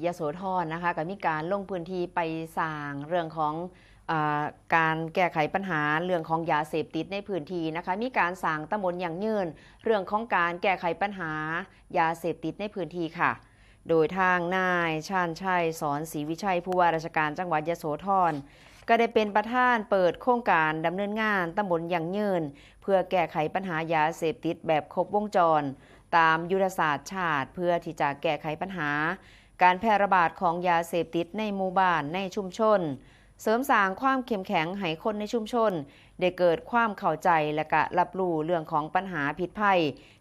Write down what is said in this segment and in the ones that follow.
ຍະໂສທອນ นะคะ ກໍມີການລົງພື້ນທີ່ໄປສ້າງເລື່ອງຂອງ ອາ ການແກ້ໄຂບັນຫາເລື່ອງຂອງຢາເສບຕິດໃນພື້ນທີ່ นะคะ ມີການສ້າງຕຳບົນຢັ້ງຢືນເລື່ອງຂອງການແກ້ໄຂບັນຫາຢາເສບຕິດໃນພື້ນທີ່ ค่ะ. ໂດຍທາງນາຍ ຊານໄຊ ສອນສີວິໄຊ ຜູ້ວ່າລາຊະການຈັງຫວັດຍະໂສທອນ ກໍໄດ້ເປັນປະທານເປີດໂຄງການດຳເນີນງານຕຳບົນຢັ້ງຢືນ ເພື່ອແກ້ໄຂບັນຫາຢາເສບຕິດແບບຄົບວົງຈອນ ຕາມຍຸດທະສາດຊາດ ເພື່ອທີ່ຈະແກ້ໄຂບັນຫາການແຜ່ລະບາດຂອງຢາເສບຕິດໃນໝູ່ບ້ານ, ໃນຊຸມຊົນ, ເສີມສ້າງຄວາມເຂັ້ມແຂງໃຫ້ຄົນໃນຊຸມຊົນໄດ້ເກີດຄວາມເຂົ້າໃຈ ແລະ ກະຮັບຮູ້ເລື່ອງຂອງບັນຫາພິດໄພ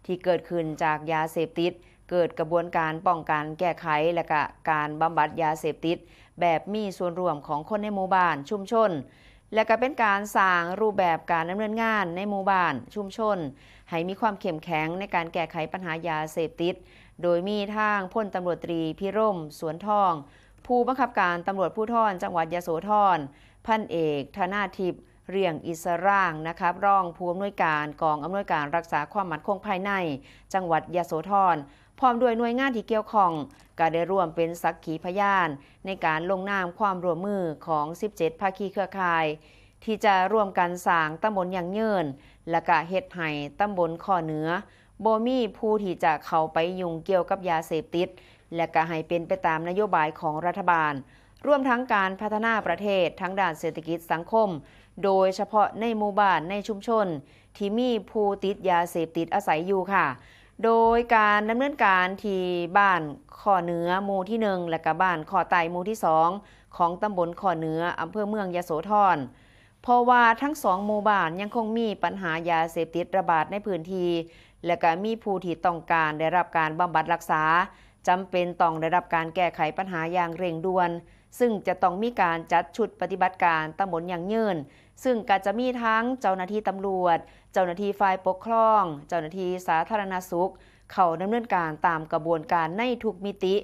ທີ່ເກີດຂຶ້ນຈາກຢາເສບຕິດ, ເກີດກະບວນການປ້ອງກັນ, ແກ້ໄຂ ແລະ ກະການບຳບັດຢາເສບຕິດແບບມີສ່ວນຮ່ວມຂອງຄົນໃນໝູ່ບ້ານ, ຊຸມຊົນ ແລະ ກະເປັນການສ້າງຮູບແບບການດຳເນີນງານໃນໝູ່ບ້ານ, ຊຸມຊົນ ໃຫ້ມີຄວາມເຂັ້ມແຂງໃນການແກ້ໄຂບັນຫາຢາເສບຕິດ, ໂດຍມີທາງພົນຕຳຫຼວດຕຣີ ພິລົມ ສວນທອງ ຜູ້ບັງຄັບການຕຳຫຼວດພູທອນຈັງຫວັດຍະໂສທອນ, ພັນເອກ ທະນາທິບ ລ້ຽງອິດສະຣາງ ນະຄັບ ຮອງຜູ້ອຳນວຍການກອງອຳນວຍການລັກສາຄວາມໝັ້ນຄົງພາຍໃນຈັງຫວັດຍະໂສທອນ ພ້ອມດ້ວຍໜ່ວຍງານທີ່ກ່ຽວຂ້ອງ ກໍໄດ້ຮ່ວມເປັນສັກຂີພະຍານໃນການລົງນາມຄວາມຮ່ວມມືຂອງສິບເຈັດພາຄີເຄືອຂ່າຍ ທີ່ຈະຮ່ວມກັນສ້າງຕຳບົນຢັ້ງຢືນ ແລະ ກະເຮັດໃຫ້ຕຳບົນຄໍເໜືອບໍ່ມີຜູ້ທີ່ຈະເຂົ້າໄປຫຍຸ້ງກ່ຽວກັບຢາເສບຕິດ ແລະ ກະໃຫ້ເປັນໄປຕາມນະໂຍບາຍຂອງລັດຖະບານ, ລວມທັງການພັດທະນາປະເທດທາງດ້ານເສດຖະກິດສັງຄົມ, ໂດຍສະເພາະໃນໝູ່ບ້ານ, ໃນຊຸມຊົນທີ່ມີຜູ້ຕິດຢາເສບຕິດອາໄສຢູ່ ค่ะ. ໂດຍການດຳເນີນການທີ່ບ້ານຄໍເໜືອ ໝູ່ທີໜຶ່ງ ແລະ ກະບ້ານຄໍໃຕ້ ໝູ່ທີສອງ ຂອງຕຳບົນຄໍເໜືອ ອຳເພີເມືອງຍະໂສທອນ ເພາະວ່າທັງສອງໝູ່ບ້ານຍັງຄົງມີບັນຫາຢາເສບຕິດລະບາດໃນພື້ນທີ່ ແລະ ກະມີຜູ້ທີ່ຕ້ອງການໄດ້ຮັບການບຳບັດຮັກສາ ຈຳເປັນຕ້ອງໄດ້ຮັບການແກ້ໄຂບັນຫາຢ່າງເລັ່ງດ່ວນ, ຊຶ່ງຈະຕ້ອງມີການຈັດຊຸດປະຕິບັດການຕຳບົນຢັ້ງຢືນ, ຊຶ່ງກະຈະມີທັງເຈົ້າໜ້າທີ່ຕຳຫຼວດ, ເຈົ້າໜ້າທີ່ຝ່າຍປົກຄອງ, ເຈົ້າໜ້າທີ່ສາທາລະນະສຸກ ເຂົ້າດຳເນີນການຕາມກະບວນການໃນທຸກມິຕິ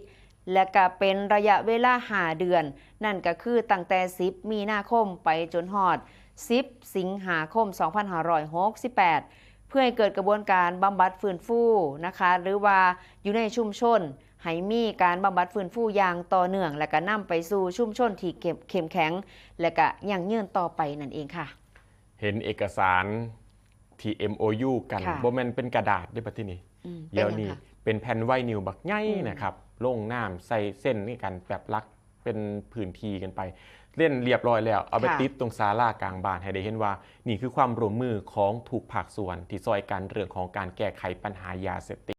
ແລະ ກະເປັນໄລຍະເວລາຫ້າເດືອນ, ນັ້ນກະຄືຕັ້ງແຕ່ສິບມີນາຄົມໄປຈົນຮອດສິບສິງຫາຄົມສອງພັນຫ້າຮ້ອຍຫົກສິບແປດ ເພື່ອໃຫ້ເກີດກະບວນການບຳບັດຟື້ນຟູ ນະຄະ ຫຼືວ່າຢູ່ໃນຊຸມຊົນ ໃຫ້ມີການບຳບັດຟື້ນຟູຢ່າງຕໍ່ເນື່ອງ ແລະ ກະນຳໄປສູ່ຊຸມຊົນທີ່ເຂັ້ມ ເຂັ້ມແຂງ ແລະ ກະຢັ້ງຢືນຕໍ່ໄປນັ້ນເອງ ค่ะ. ເຫັນເອກະສານທີ່ ເອັມໂອຢູ ກັນ ค่ะ ບໍ່ແມ່ນເປັນກະດາດເດ້ບັດທີນີ້ ອືມ ດຽວນີ້ ເປັນຫຍັງຄະ? ເປັນແຜ່ນໄວນິວບັກໃຫຍ່ ອືມ ນະຄັບ ລົງນາມໃສ່ເຊັນໃນການແບບຫຼັກເປັນພື້ນທີ່ກັນໄປ ເຊັນລຽບຮ້ອຍແລ້ວ ເອົາໄປ ค่ะ ຕິດຕົງສາລາກາງບ້ານ ໃຫ້ໄດ້ເຫັນວ່ານີ້ຄືຄວາມຮ່ວມມືຂອງທຸກພາກສ່ວນທີ່ຊ່ອຍກັນເລື່ອງຂອງການແກ້ໄຂບັນຫາຢາເສບຕິດ.